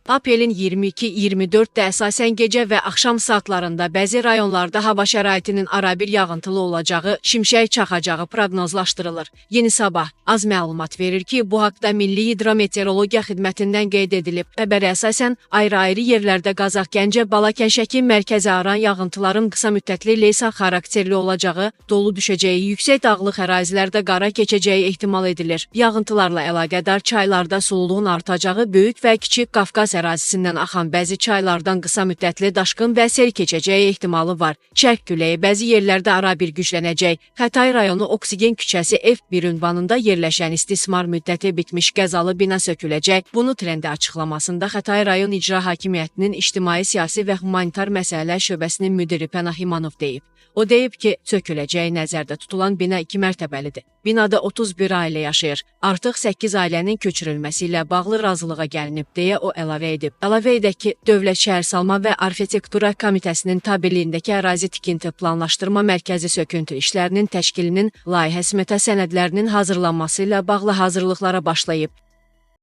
Aprelin 22-24-də əsasən gecə və axşam saatlarında bəzi rayonlarda hava şəraitinin arabir yağıntılı olacağı, şimşək çaxacağı proqnozlaşdırılır. Yeni Sabah az məlumat verir ki, bu haqda Milli Hidrometeorologiya Xidmətindən qeyd edilib. Xəbərə əsasən ayrı-ayrı yerlərdə Qazax, Gəncə, Balakən, Şəki, Mərkəzi Aran yağıntıların qısa müddətli leysan xarakterli olacağı, dolu düşəcəyi, yüksək dağlıq ərazilərdə qara keçəcəyi ehtimal edilir. Yağıntılarla əlaqədar çaylarda sululuğun artacağı, Böyük və Kiçik Qafqaz ərazisindən axan bəzi çaylardan qısa müddətli daşqın və sel keçəcəyi ehtimalı var. Şərq küləyi bəzi yerlərdə arabir güclənəcək. Xətai rayonu Oksigen küçəsi F1 ünvanında yerləşən istismar müddəti bitmiş qəzalı bina söküləcək. Bunu Trendi açıqlamasında Xətai rayon İcra Hakimiyyətinin İctimai, Siyasi və Humanitar Məsələlər şöbəsinin müdiri Pənah İmanov deyib. O deyib ki, söküləcəyi nəzərdə tutulan bina 2 mərtəbəlidir. Binada 31 ailə yaşayır. Artıq 8 ailənin köçürülməsi ilə bağlı razılığa gəlinib, deyə o əlavə edib. Əlavə edək ki, Dövlət Şəhərsalma və Arxitektura Komitəsinin tabeliyindəki ərazi tikinti planlaşdırma mərkəzi söküntü işlərinin təşkilinin layihə smeta sənədlərinin hazırlanması ilə bağlı hazırlıqlara başlayıb.